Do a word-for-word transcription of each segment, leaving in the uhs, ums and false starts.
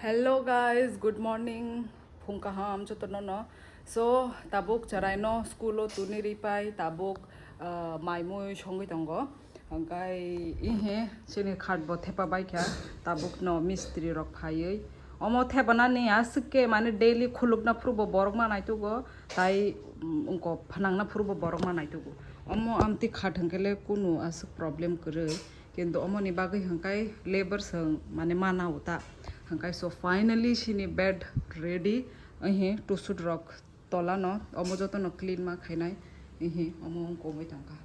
Hello guys, good morning. Phung kaham jotono no. So, tabuk chwraino school o tuni ripai tabuk, ah, mai mui songwi tongo. Hwnkhe ihe chini khat bo thepa baikha tabuk no mistri rok phaiwi. Omo thepanani aswk khe mane daily khulukna phuru bo borok ma naitugo, tai, mm, wngkok phnangna phuru bo borok ma naitugo. Omo amtwi khat hwnkhe le kunu aswk problem kwrwi. Kintu omoni bagwi hwnkhe labour se mane mana uta. Hwnkhe so finally chini bed ready. Ehe tusut rok tola no omo joto no clean ma khainai. Ehe omo wng koboi tongkha.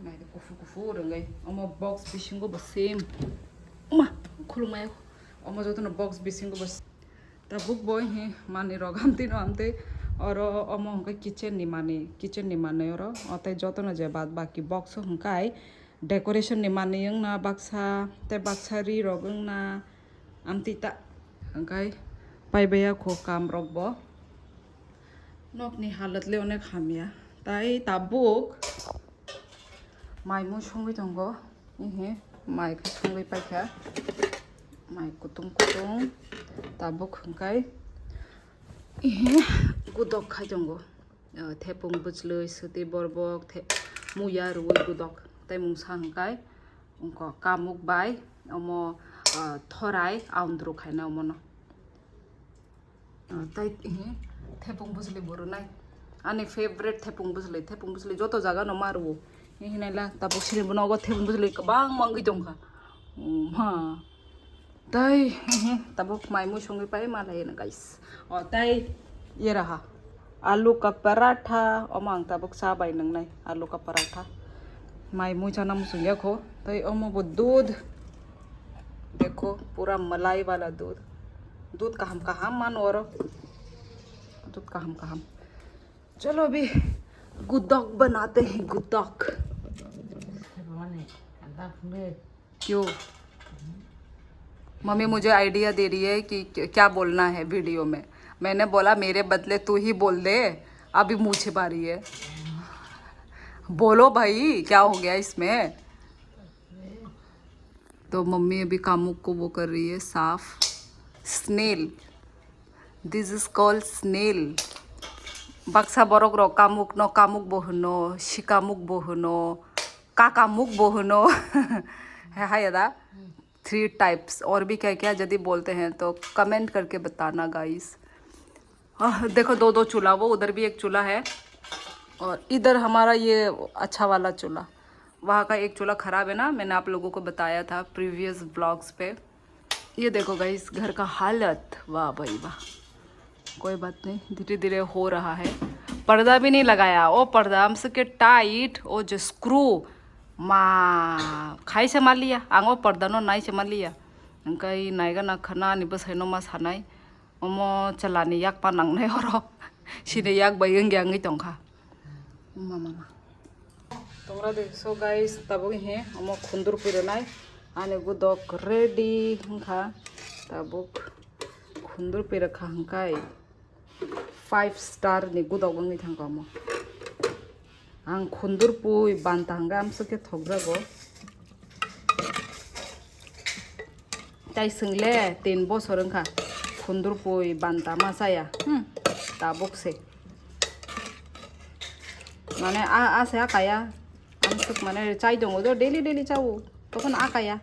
Nai de kuphur kuphur wngwi. Omo box bisingo bo same. Ma khulumaya. Omo joto no box bisingo bo. Tabuk bo hi manwi rok amtwi no amtwi oro omo hwnkhe kitchen ni manwi, kitchen ni manwi oro. O tei jotono je bad baki box o hwnkhe decoration ni manwi wngna baksa tei baksa ri rok wngna amtwi ta hwnkhe paibaiya kho kam rok bo. Nokni halat le onek hamya tai tabuk. Mai mui songwi tongo, ehe, mai khe songwi paikha, mai kutung kutung, tabuk hwnkhe, ehe, gudok khai tongo, ah, thepung bwchlwi, swtwi borbok, the-, muya rwui gudok, tei mungsa hwnkhe, wngkha kamuk bai, omo, ah, thorai, aundru khaina omono. Ah, tai, eh, thepung bwsli bo rwnai. Ani favorite thepung bwsli, thepung bwsli joto jaga no ma rwo. Ni hinai la, tabuk sini bo nogo thepung bwsli kwbangma wngwi tongkha. Um, ha. Tai, eh, tabuk mai mui songwi pai ma lai na, guys. O, tai, ye raha. Alu ka paratha, omo ang tabuk cha bai nwngnai, alu ka paratha. Mai mui chana muchung ya kho. Tai omo bo dudh. Dekho, pura malai wala dudh. Dudh kaham kaham mano oro. Dudh kaham kaham. Chalo abhi gudok banate hain, gudok. क्यों? मम्मी मुझे आइडिया दे रही है कि क-, क्या बोलना है वीडियो में। मैंने बोला, मेरे बदले तू ही बोल दे, अभी मुंह छिपा रही है। बोलो भाई, क्या हो गया इसमें? तो मम्मी अभी कामुक को वो कर रही है साफ। Snail, this is called snail. Baksa borok rok kamuk no kamuk bo hwno, sikamuk bo hwno, kakamuk bo hwno. Hai da, three types. और भी क्या क्या यदि बोलते हैं तो कमेंट करके बताना, गाइस। आह, देखो, दो दो चूल्हा, वो उधर भी एक चूल्हा है और इधर हमारा ये अच्छा वाला चूल्हा। वहाँ का एक चूल्हा खराब है ना, मैंने आप लोगों को बताया था प्रीवियस व्लॉग्स पे। ये देखो गाइस, घर का हालत, वाह भाई वाह। कोई बात नहीं, धीरे धीरे हो रहा है। पर्दा भी नहीं लगाया, ओ पर्दा हमसे के टाइट, ओ जो स्क्रू, मा खाई से मालिया, आंगो पर्दा नो नाई से Mallya. Angkai naiga na khana ni bwsai no ma sanai. Omo chwla ni yak pa nang nai oro. Sini yak bai wng ya wngwi tong kha. Ma, ma, ma. Tongra de, so guys, tabuk he omo khundur pui rwnai. Ani gudok ready wng kha. Tabuk khundur pui rwkha hwnkhe five star ni gudok wngwi thang kha omo. Ang khundur pui banta hwnkhe amswk khe thokjago. Tai swngle tin bosor wngkha khundur pui banta ma chaya. Hmm. Tabuk se. Mane a, a se akaya. Amswk mane chai tongo do daily daily chao. Tokon akaya.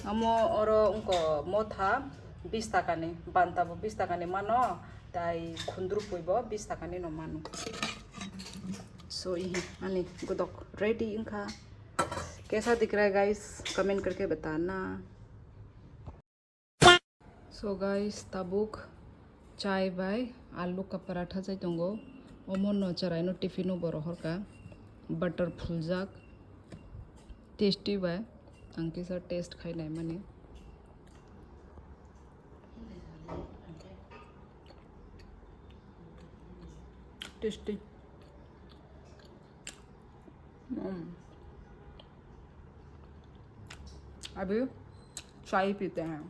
Amo oro wngko motha bis taka ni, banta bo bis taka ni mano, tai khundur pui bo bis taka ni no mano. So, ihi ani gudok ready wngkha. Kaisa dikh raha hai guys, comment karke batana. So guys, tabuk chai bai alu ka paratha chai tongo. Omo no chwrai no tiffin o bo rohor kha. Butter phuljak. Tasty bai. Ang kisa taste khai nai mani. Tasty. Hmm. अभी चाय पीते हैं।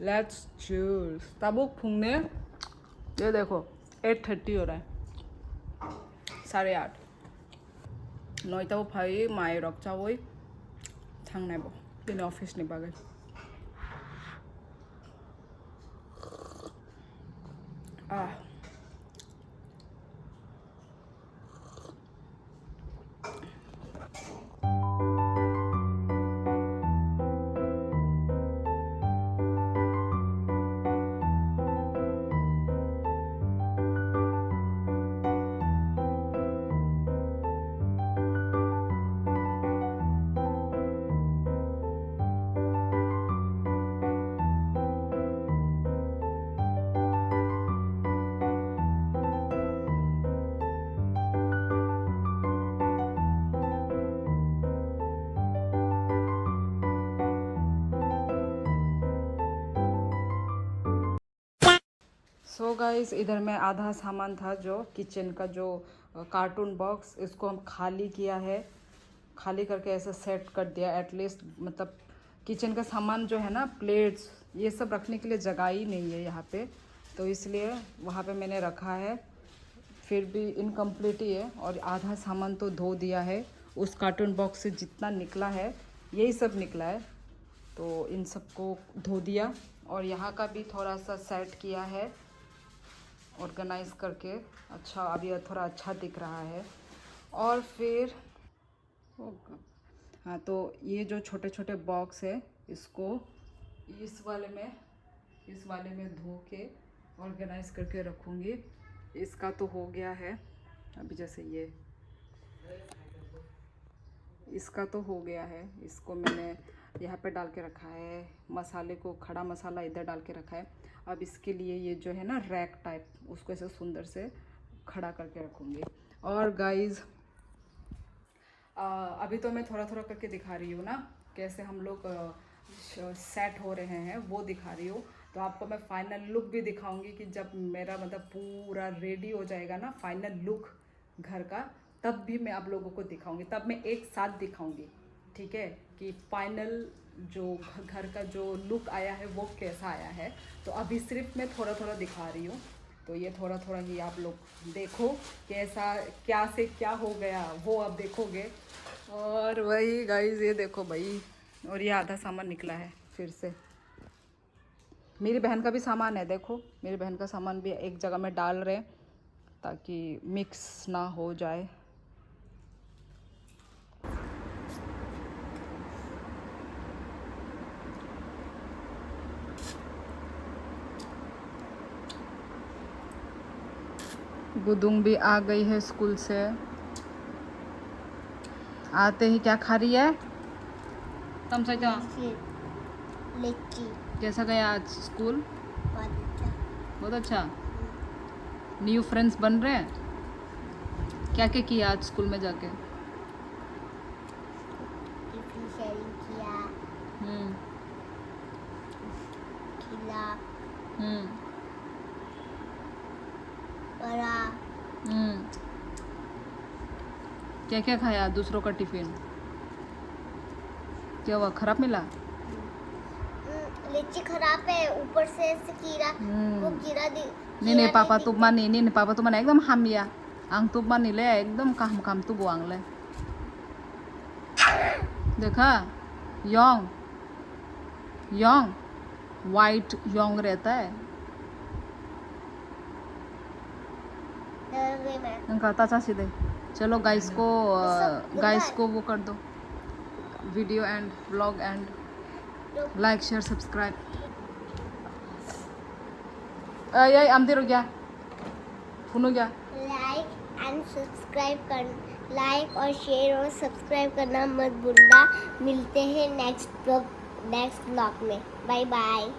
Let's cheers। Tabuk phungni, ye dekho, eight thirty ho raha hai, sare aath. Noita o phai mai rok chawi thangnai bo bini office ni bagwi. Ah. So guys, इधर में आधा सामान था जो किचन का, जो कार्टून बॉक्स, इसको हम खाली किया है। खाली करके ऐसा सेट कर दिया, एटलीस्ट मतलब किचन का सामान जो है ना, प्लेट्स, ये सब रखने के लिए जगह ही नहीं है यहाँ पे, तो इसलिए वहाँ पे मैंने रखा है। फिर भी इनकम्प्लीट ही है और आधा सामान तो धो दिया है। उस कार्टून बॉक्स से जितना निकला है, यही सब निकला है, तो इन सबको धो दिया। और यहाँ का भी थोड़ा सा सेट किया है ऑर्गेनाइज करके। अच्छा, अब ये थोड़ा अच्छा दिख रहा है। और फिर हाँ, तो ये जो छोटे छोटे बॉक्स है, इसको इस वाले में, इस वाले में धो के ऑर्गेनाइज करके रखूँगी। इसका तो हो गया है। अभी जैसे ये, इसका तो हो गया है, इसको मैंने यहाँ पे डाल के रखा है, मसाले को, खड़ा मसाला इधर डाल के रखा है। अब इसके लिए ये जो है ना, रैक टाइप, उसको ऐसे सुंदर से खड़ा करके रखूँगी। और गाइस, अ, अभी तो मैं थोड़ा थोड़ा करके दिखा रही हूँ ना, कैसे हम लोग सेट हो रहे हैं, वो दिखा रही हूँ। तो आपको मैं फाइनल लुक भी दिखाऊंगी कि जब मेरा, मतलब, पूरा रेडी हो जाएगा ना, फाइनल लुक घर का, तब भी मैं आप लोगों को दिखाऊंगी, तब मैं एक साथ दिखाऊंगी, ठीक है, कि फाइनल जो घ-, घर का जो लुक आया है, वो कैसा आया है। तो अभी सिर्फ मैं थोड़ा थोड़ा दिखा रही हूँ, तो ये थोड़ा थोड़ा ही आप लोग देखो, कैसा, क्या से क्या हो गया, वो आप देखोगे। और वही गाइस, ये देखो भाई, और ये आधा सामान निकला है फिर से। मेरी बहन का भी सामान है, देखो, मेरी बहन का सामान भी एक जगह में डाल रहे हैं, ताकि मिक्स ना हो जाए। गुदुंग भी आ गई है स्कूल से। आते ही क्या खा रही है? तम सही था। लीची। कैसा गया आज स्कूल? बहुत अच्छा। बहुत अच्छा। न्यू फ्रेंड्स बन रहे हैं? क्या क्या किया आज स्कूल में जाके? टिफिन शेयरिंग किया। हम्म। खिला। हम्म। पढ़ा। हम्म। क्या क्या खाया दूसरों का टिफिन? क्या हुआ, खराब मिला? हम्म, लीची खराब है, ऊपर से ऐसे कीड़ा, हम्म। वो कीड़ा दि-, नहीं, नहीं, कीड़ा पापा दि-, तुम मानी, नहीं, नहीं, पापा तुम मानी, एकदम हामिया। Ang tubmani le ekdom kaham kaham tubu ang le. Dekha, yong, yong, white yong rehta hai. Inkha tacha si de. Chalo guys ko, guys ko wo kar do. Video and vlog and like, share, subscribe. Ay, ay, amdi ruk gya. Phunu gya. Like and subscribe कर, like और share और subscribe करना मत भूलना। मिलते हैं next blog, next blog में। बाय बाय।